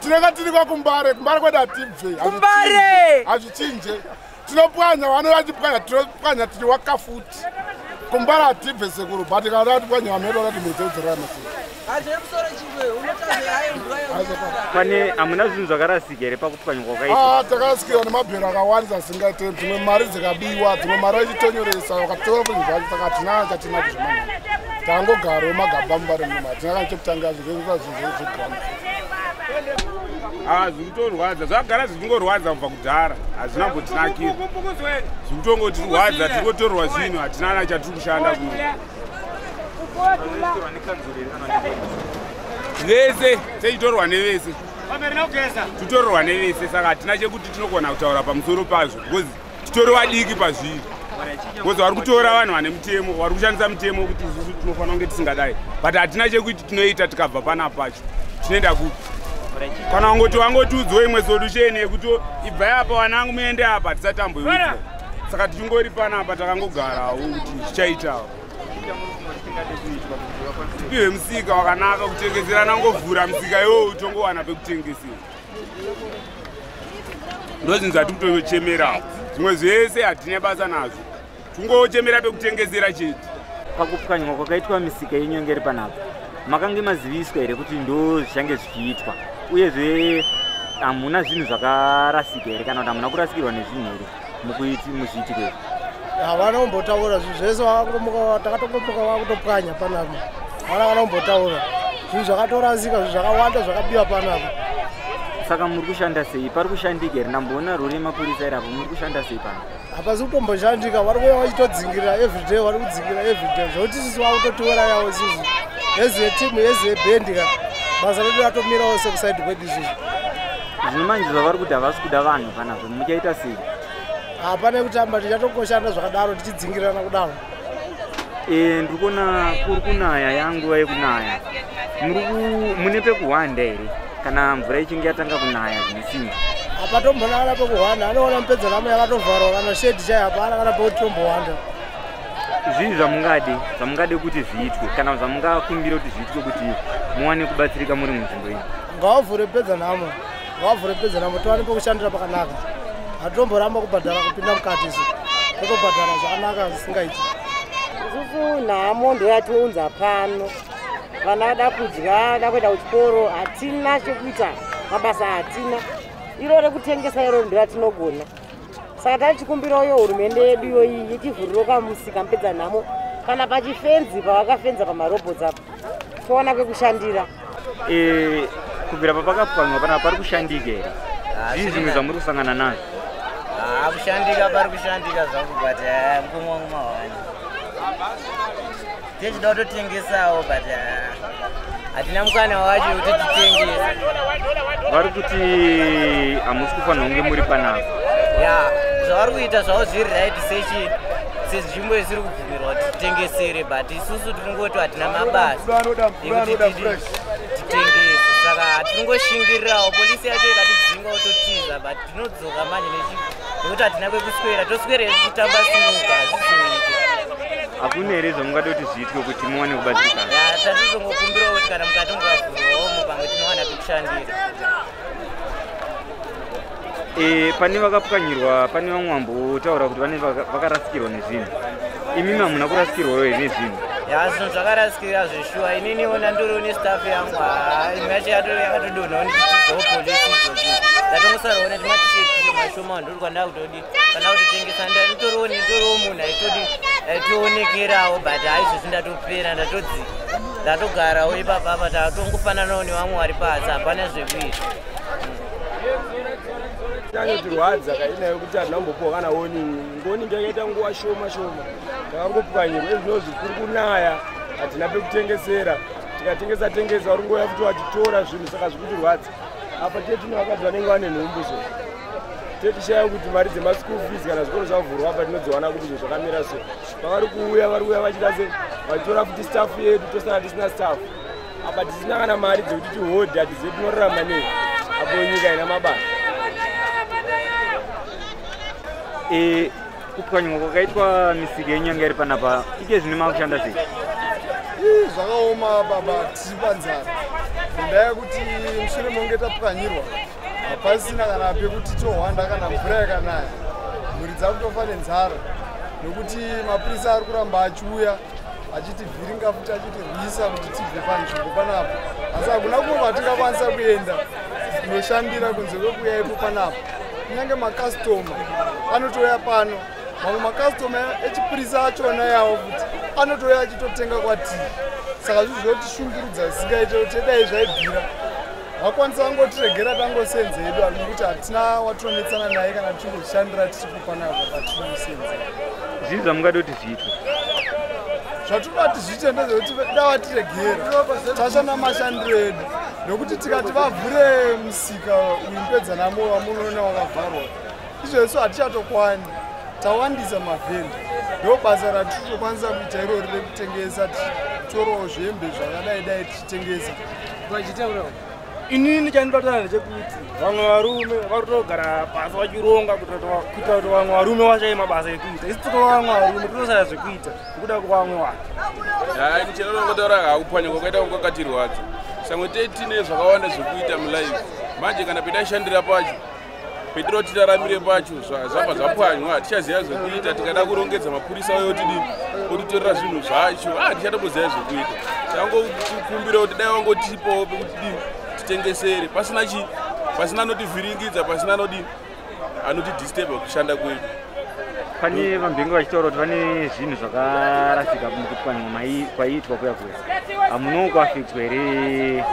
Tinenge tiri kwakumbare, kumbare kwedu hatibve. Kumbare! Hazvichinje. Tinopwanya, vano vachipwanya, tinopwanya tiri wakafuti. Kumbare hatibve sekuru, but kana tatipwanya vanhu vedu vakati mudzodzera masiki. Pane hamuna zvinhu zvakarasika here pakupwanywa kwakaitwa? Ah, takarasikirwa nemabhero akawandisa asingaite, dzimwe mari dzikabiwa, dzimwe mari vachitonyoresa, vakatora zvinhu zvacho, saka hatina chatinacho zvemanyama. Tangogarawo magaba mubare muno, hatina kana chekutanga zvinhu zvegrama. Ah, zvikutorwadza, zvagara zvichingorwadza kubva kudhara, hazvina kumbotinakira. Zvikutongotirwadza, tiri kutorwa zvinhu, hatina na chatiri kushanda kuno. Vese tichitorwa nevese, titorwa nevese, saka hatina chekuti tinogona kutaura pamusoro pazvo because titori vadiki pazviri, because vari kutora vanhu vane mutemo, vari kushandisa mutemo kuti isusu tinofanira kunge tisingadai, but hatina chekuti tinoita. Tikabva panapa pacho tinoenda kupi? Kana wangoti wangotiudzwa imwe solution yekuti ibvai apa vanangu muende apa, tisati tamboiudzwa, saka tichingori panapa takangogarawo kuti zvichaitawo. Tipiwe musika wakanaka kutengeserana, ngovhura musika iwowo tongowana pekutengesera. Ndo zvinhu zvatiri kutochemerawo, zvimwe zvese hatina basa nazvo, tingochemera pekutengesera chete. Pakupwanywa kwakaitwa misika yenyu yange iri panapa, makange maziviswa here kuti ndo zvichange zvichiitwa? Uyezve hamuna zvinhu zvakarasika here, kana kuti hamuna kurasikirwa nezvinhu here muzviitiko izvi? Havana kumbotaura. Zvinhu zvese vakangomuka, takatongomuka vakutopwanya panapa, havana kana kumbotaura. Zvinhu zvakatorasika, zvinhu zvakawanda zvakabiwa panapa. Saka muri kushanda sei? Pari kushandika here? Ndamboona rori yemapurisa iri apo. Muri kushanda sei pano? Hapasi kutomboshandika. Vari kuuya vachitodzingirira everyday, vari kudzingirira everyday, zvokuti isusu vakutotiurayawo isusu as a team, as a band ka. Basa redu ratomirawo sekuside kwedu isusu. Zvino manje zvavari kuti havasi kuda vanhu panapa, muchaita sei? Hapana kutamba, tichatongoshanda zvakadaro tichidzingirirana kudaro. Ndiri kuona kuri kunaya, yanguva yekunaya. Mune pekuhwanda here kana mvura ichinge yatanga kunaya zvine simba? Hapatombona kana pekuhwanda. Anoona mupedzanamo yakatovharwa, kana shade chai hapana, kana pekuti tombohwanda. Zvii zvamungade kuti zviitwe, kana zvamungakumbira kuti zviitwe kuti muwane kubatsirika muri munzvimbo iyi? Ngavavhure mupedzanamo, ngavavhure mupedzanamo, tiwane pekushandira pakanaka. Hatitomboramba kubhadhara kupinda mukati, isu totobhadhara zvakanaka zvisingaiti. Isusu nhamo ndoyatiunza pano. Vana vada kudya, da kuenda kuchikoro, hatina chekuita, mabasa hatina. Iro rekutengesa iro ndoratinogona, saka tatichikumbirawo hurumende yedu iyoyi itivhuriro kamusika mupedza nhamo, kana pachifenzi pavakafenza pamarobhots apa, towana kwekushandira. Kubvira papakapwanywa panapa, pari kushandika here? Zvii zvimwe zvamuri kusangana nazvo? Ha, kushandika pari kushandika zvangu, but mukoma wangu mahwani tichida kutotengesawo, but hatina mukana wacho wekuti titengese. Vari kuti hamusi kufanira kunge muri panapa. Ya, zvavari kuita zvavo zviri right sechi senzvimbo isiri kubvumirwa kuti titengesere, but isusu tiringoti hatina mabasa ekuti titengese, saka tiringoshingirirawo. Polisi yacho ikatidzingawo totiza, but tinodzoka manje nekuti hatina kwekuswera, toswera tichitamba sinuka, hazvizoiti. Hakuna here zvamungada kuti zviitwe kuti muwane kubatsirikana? Ya, tatizongokumbirawo kuti kana mukati mukavhurwawo pamwe tinowana pekushandira. Pane vakapwanyirwa, pane vamwe vambotaura kuti vane vakarasikirwa nezvinhu. Imimi hamuna kurasikirwawo here nezvinhu? Ya, zvinhu zvakarasikira zveshuwa. Ininiwo ndandoriwo nestaff yangu. Haa, imwe yacho yakatodonhawo ndichitizawo polisi idzodzo. Ndatongosarawo netimatisheti mashoma, ndori kwandava kutodi kana kutotengesa. Nditoriwo nditoriwo munhu aitodi aitoonekerawo, but haizvozvi ndatopera, ndatodzi ndatogarawo ipapapa, tatongofananawo nevamwe vari pasi, hapana zvekuita. Chanyotirwadza kainayo kuti hatina kumbopiwa kana warning. Warning yakaita nguva shoma shoma, takangopwanyirwa. Ezvinozvi kuri kunaya, hatina pekutengesera. Tikatengesa tengesa, uri nguva yafuti vachitora zvinhu, saka zvikutirwadza. Apa tee tine vakadzi vanenge vane nhumbu, so tetishaya kuti mari dzemaschool fees kana zvikoro zvavhurwa apa tinodziwana kuti zvo zvakamira. So pavari kuuya, vari kuuya vachida se vachitora futi staff yedu, tosara tisina staff apa, tisina kana mari dzekuti tihodhe. Hatizive tinorarama nei apo nyika ina mabasa. Kupwanywa kwakaitwa misika yenyu yanga iri panapa, ike zvino makushanda sei? Ii zvakaoma baba, tiri panzara ngendaa yekuti mushure monge tapwanyirwa hapasina kana pekuti tohwanda kana mvura yakanaya, mhuri dzakutofa nenzara nokuti mapurisa ari kuramba achiuya achitivhiringa futi achitirwisa kuti tibve panzvimbo panapa, asi hakuna kumwe kwatingakwanisa kuenda kunoshandira kunze kwekuuya ipo panapa. Kunyange makastoma anotouya pano, mamwe makastoma echipurisa achona yawo futi anotouya achitotenga kwatiri, saka zvinhu zvinotishungurudza zvisingaite kuti dai zvaibvira vakwanisa vangotiregera tangosenze hedu, nekuti hatina watinonetsana naye kana tichingoshandira tiripo panapa patinosenza. Zvii zvamungada kuti zviitwe? Zvatinoda kuti zviite ndezvekuti da vatiregera tashanda mashandiro edu, nokuti tikati vavhure musika uyu Mupedzanhamo wamunoona wakavharwa izvezvo hatichatokwana, tawandisa mavhenda. Ndo basa ratirikutokwanisa kuita irori rekutengesa, tichitorawo zvembe zvakadai dai tichitengesa. Inini chandinotaura ndechekuti vamwe varume vari kutogara pasi vachironga kuitira kuti vamwe varume vashaye mabasa ekuita, isi totova vamwe varume totosaya zvekuita nekuda kwevamwe vanhu. Hai, chinongotaura hakupwanya kwakaita kwakatirwadza. Samwe tine zvakawanda zvekuita mulife, manje kana petashandira pacho petiro tiraramire pacho zvabva zvapwanywa, hatichaziva zvekuita. Tikada kurongedza mapurisa uyo otidini, otitorera zvinhu zvacho, hatichatomboziva zvekuita. Tangokumbira kuti dai vangotipawo pekuti dini titengesere pasina chi pasina anotivhiringidza, pasina anodini anotidisturba kushanda kwedu. Pane vambenge vachitaura kuti pane zvinhu zvakarasika mukupwanywa kwaiitwa kuya kuya, hamunawo kuafektwa here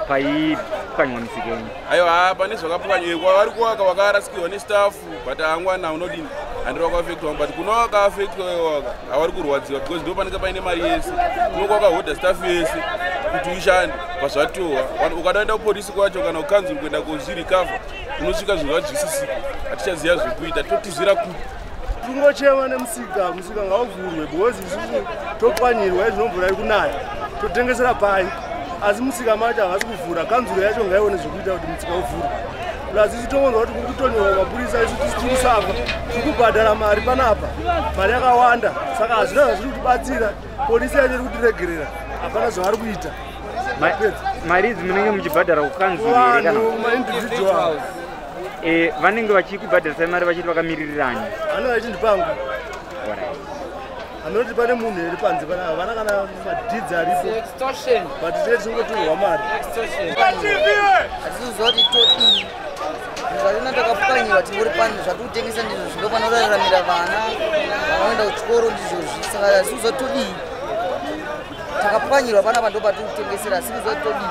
paipwanywa misika yenyu? Aiwa, pane zvakapwanywa vari kuvaka vakarasikirwa nestuff, but hangwana unodini handiri wakaafektwa, but kuna wakaafektwa waka havari kurwadziwa because ndo panenge paine mari yese, unonge wakahodha stuff yese kuti ushande pazvatohwa. Ukada kuenda kupolisi kwacho kana kukanzuru kuenda kozvirecover, unosvika zvinhu zvadzvisisika, hatichaziva zvekuita, totizira kupi? Tingochema nemusika, musika ngauvhurwe because isusu topwanyirwa izvinomvura iri kunaya, totengesera pai, asi musika macho havasi kuvhura. Kanzuro yacho ngaione zvekuita kuti musika uvhurwe. Plus isu tongonzwa kuti kuri kutonyorwa mapurisa, isu tiri kusafa, tiri kubhadhara mari panapa, mari yakawanda, saka hazvina zvazviri kutibatsira. Polisi yacho iri kutiregerera, hapana zvavari kuita. Mari idzi munenge muchibhadhara kukanzuro here kana vanhu maindividual? Vanenge vachikubhadharisai mari vachiti vakamiririrani? Vanenge vachindipangu anoti pane munhu here panze pana, havana kana madeeds aripo, but tee tichingotorwa mari. Hatisikuziva kuti todii zvatona, takapwanyiwa tingori pano. Zvatikutengesa ndizvo zvinofana kuraramira vana vanoenda kuchikoro, ndizvozvi, saka hatisi kuziva kuti todii. Takapwanyirwa panapa, ndo patikutengesera, asi kuziva kuti todii,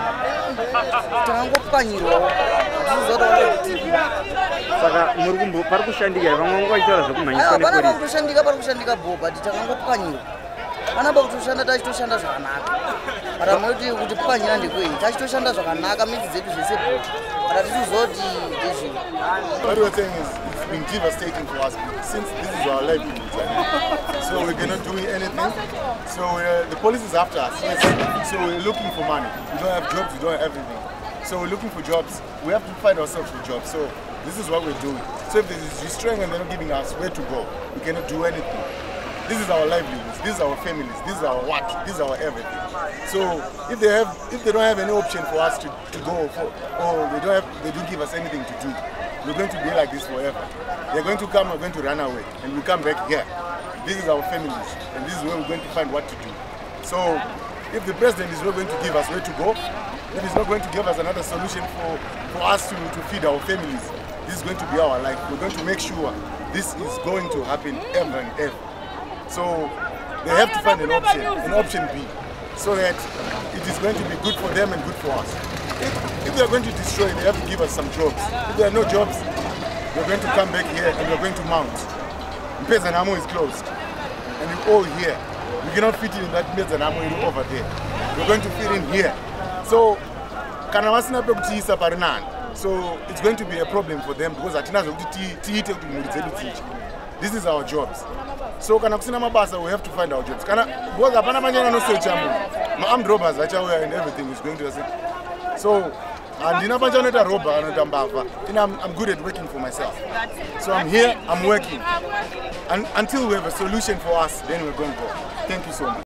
takangopwanyirwawo, hatisi kuziva kuti tidii. Saka muri kumbo pari kushandika here? Vamwe vanga vachitaura zvekumhanyiswa Aiwa, panapa nepolisi. kutoshandika, pari kushandika bho, but takangopwanyirwa panapa. Kutoshanda tachitoshanda zvakanaka, but amunoti kuti pwanyira ndekwei? Tachitoshanda zvakanaka, midzi dzedu zvese bho, but hatisi kuziva kuti ndezvei. What we're saying is it's been devastating for us since this is our livelihood. So we cannot do anything. So the police is after us, yes. So we're looking for money. We don't have jobs, we don't have everything. So we're looking for jobs. We have to find ourselves for jobs. So this is what we're doing. So if there is restraint and they're not giving us where to go, we cannot do anything. This is our livelihoods, this is our families, this is our what, this is our everything. So if they don't have any option for us to go for, or they don't give us anything to do, we're going to be like this forever. They're going to come, we're going to run away, and we come back here. This is our families, and this is where we're going to find what to do. So if the president is not going to give us where to go, if he's not going to give us another solution for us to feed our families, this is going to be our life. We're going to make sure this is going to happen ever and ever. So they have to find an option B, so that it is going to be good for them and good for us. If they are going to destroy, they have to give us some jobs. If there are no jobs, we're going to come back here and we're going to mount. Mpezanamo is closed, and we're all here. We cannot fit in that Mpezanamo over there. We're going to fit in here. So, kana vasina pekutiisa pari nani, so it's going to be a problem for them because hatina zvekuti tiite kuti mhuri dzedu dzidye. This is our jobs. So kana kusina mabasa, we have to find our jobs. Kana because hapana manyana anosecha munhu, maarmed robbers achauya and everything is going to so handina pachanoita robber anoita mbavha. I'm good at working for myself, so I'm here, I'm working. And until we have a solution for us, then we're going to go. Thank you so much.